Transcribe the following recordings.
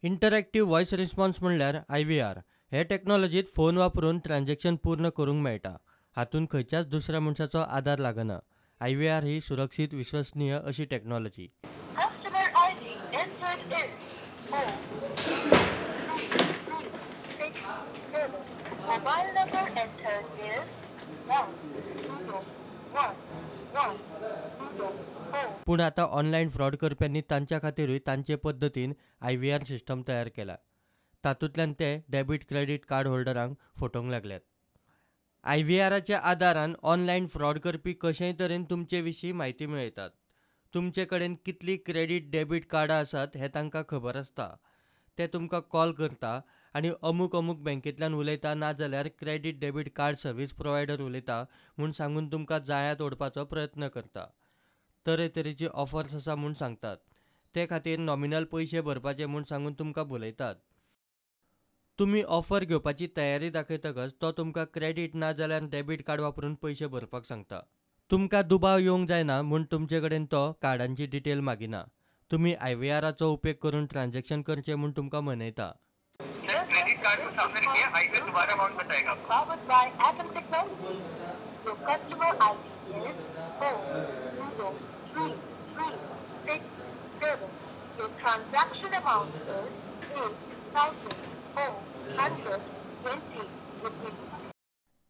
Interactive voice response म्हणल्यार IVR हे टॅक्नॉलॉजीत phone वापरून ट्रान्झॅक्शन पूर्ण करूंक मेळटा. हातूंत खंयच्याच दुसऱ्या मनशाचो आदार लागना. IVR ही सुरक्षीत, विश्वसनीय अशी टॅक्नॉलॉजी. पूण आतां ऑनलायन फ्रॉड करप्यांनी तांच्या खातीरूय तांचे पद्दतीन IVR system तयार केला. तातूंतल्यान ते डेबीट क्रेडीट कार्ड होल्डरांक फटोवंक लागल्यात. IVRच्या आदारान ऑनलायन फ्रॉड करपी कशेंय तरेन तुमचे विशीं म्हायती मेळयतात. तुमचे कडेन कितली क्रेडीट डेबीट कार्डां आसात हें तांकां खबर आसता. ते तुमकां कॉल करता आनी अमूक अमूक बँकेंतल्यान उलयता ना जाल्यार credit debit card service provider उलयता म्हूण सांगून तुमकां जाळ्यांत ओडपाचो प्रयत्न करता. तरेतरेची ऑफर्स आसा म्हूण सांगतात. ते खातीर नॉमिनल पयशे भरपाचे म्हूण सांगून तुमकां भुलयतात. तुमी ऑफर घेवपाची तयारी दाखयतकच तो तुमकां क्रेडीट ना जाल्यार डेबीट कार्ड वापरून पयशे भरपाक सांगता. तुमकां दुबाव येवंक जायना म्हूण तुमचे कडेन तो कार्डांची डिटेल मागिना. तुमी IVRचो उपेग करून ट्रान्झॅक्शन करचें म्हूण तुमकां मनयता.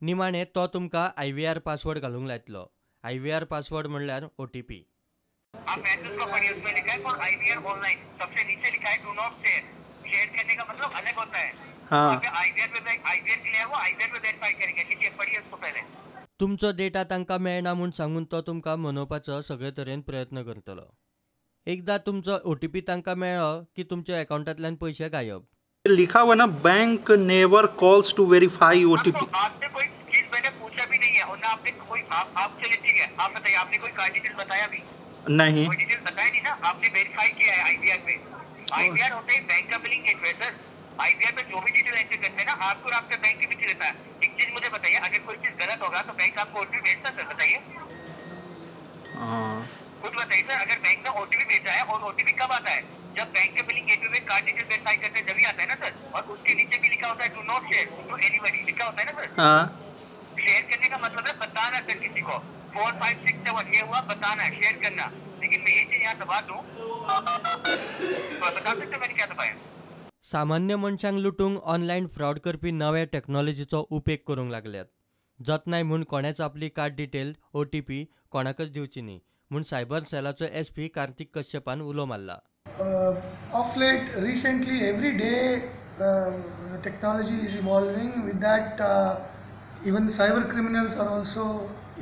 निमाणे तो तुमकां IVR password घालूंक लायतलो. IVR password म्हणल्यार OTP. आप मैसेज को पढ़िए, उसमें लिखा है फॉर IVR online, सबसे नीचे लिखा है do not share. Share करने का मतलब अलग होता है. हाँ, IVR पे IVR के लिए वो IVR पे वेरीफाई करेंगे. ठीक है, पढ़िए उसको पहले. तुमचो डेटा तांकां मेळना म्हूण सांगून तो तुमकां मनोवपाचो सगळे तरेन प्रयत्न करतलो. एकदां तुमचो OTP तांकां मेळ्ळो की तुमच्या अकाउंटांतल्यान पयशे गायब. लिखा हुआ ना, bank never calls to verify OTP. आपसे कोई चीज मैंने पूछा भी नहीं है और ना आपने कोई आप चलिए ठीक है, आप बताइए आपने कोई कार्ड डिटेल बताया भी नहीं? कोई डिटेल बताया नहीं ना. आपने वेरीफाई किया है IVR पे. IVR होता है बैंक का billing gateway sir. IVR pay जो भी डिटेल एंटर करते हैं ना, आपको और आपके बैंक के बीच रहता है. एक चीज मुझे बताइए, अगर कोई चीज गलत होगा तो बैंक आपको OTP भेजता सर? बताइए, खुद बताइए सर. अगर बैंक ने OTP भेजा है, और OTP कब आता है? जब बैंक के बिलिंग गेटवे में कार्ड डिटेल वेरीफाई करते हैं जब ही आता है ना सर. और उसके नीचे भी लिखा होता है do not share to anybody, लिखा होता है ना सर. हाँ, शेयर करने का मतलब है बताना सर किसी को. 4 5 6 7 ये हुआ बताना, शेयर करना. लेकिन मैं ये चीज यहाँ दबा दूँ तो बता सकते मैंने क्या दबाया? सामान्य मनशांक लुटूंक ऑनलायन फ्रॉड करपी नव्या टॅक्नॉलॉजीचो उपेग करूंक लागल्यात. जतनाय म्हूण कोणेच आपली कार्ड डिटेल OTP कोणाकच दिवची न्ही म्हूण सायबर सेलाचो SP Kartik कश्यपान उलो मारला. Of late, recently, every day technology is evolving. With that, even cyber criminals are also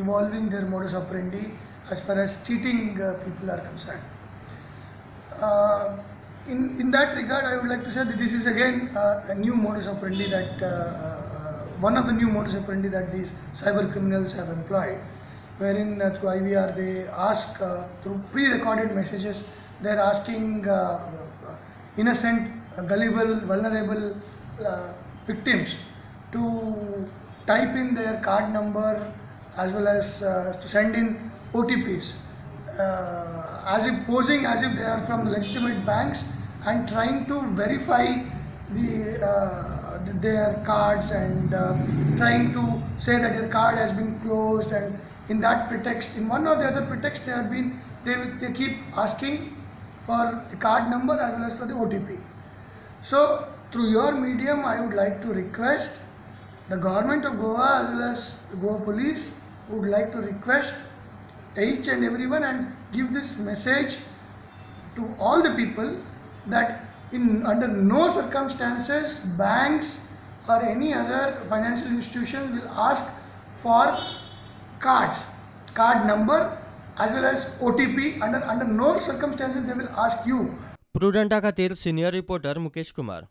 evolving their modus operandi as far as cheating people are concerned. In that regard, I would like to say that this is again a new modus operandi that one of the new modus operandi that these cyber criminals have employed, wherein through IVR they ask through pre-recorded messages. They are asking innocent, gullible, vulnerable victims to type in their card number as well as to send in OTPs, as if posing as if they are from legitimate banks and trying to verify their cards and trying to say that your card has been closed, and in that pretext, in one or the other pretext, they keep asking for the card number as well as for the OTP. So through your medium, I would like to request the government of Goa as well as the Goa police would like to request each and everyone and give this message to all the people that in under no circumstances banks or any other financial institution will ask for cards, card number as well as OTP. Under no circumstances they will ask you. प्रुडंटा खातीर senior reporter Mukesh Kumar.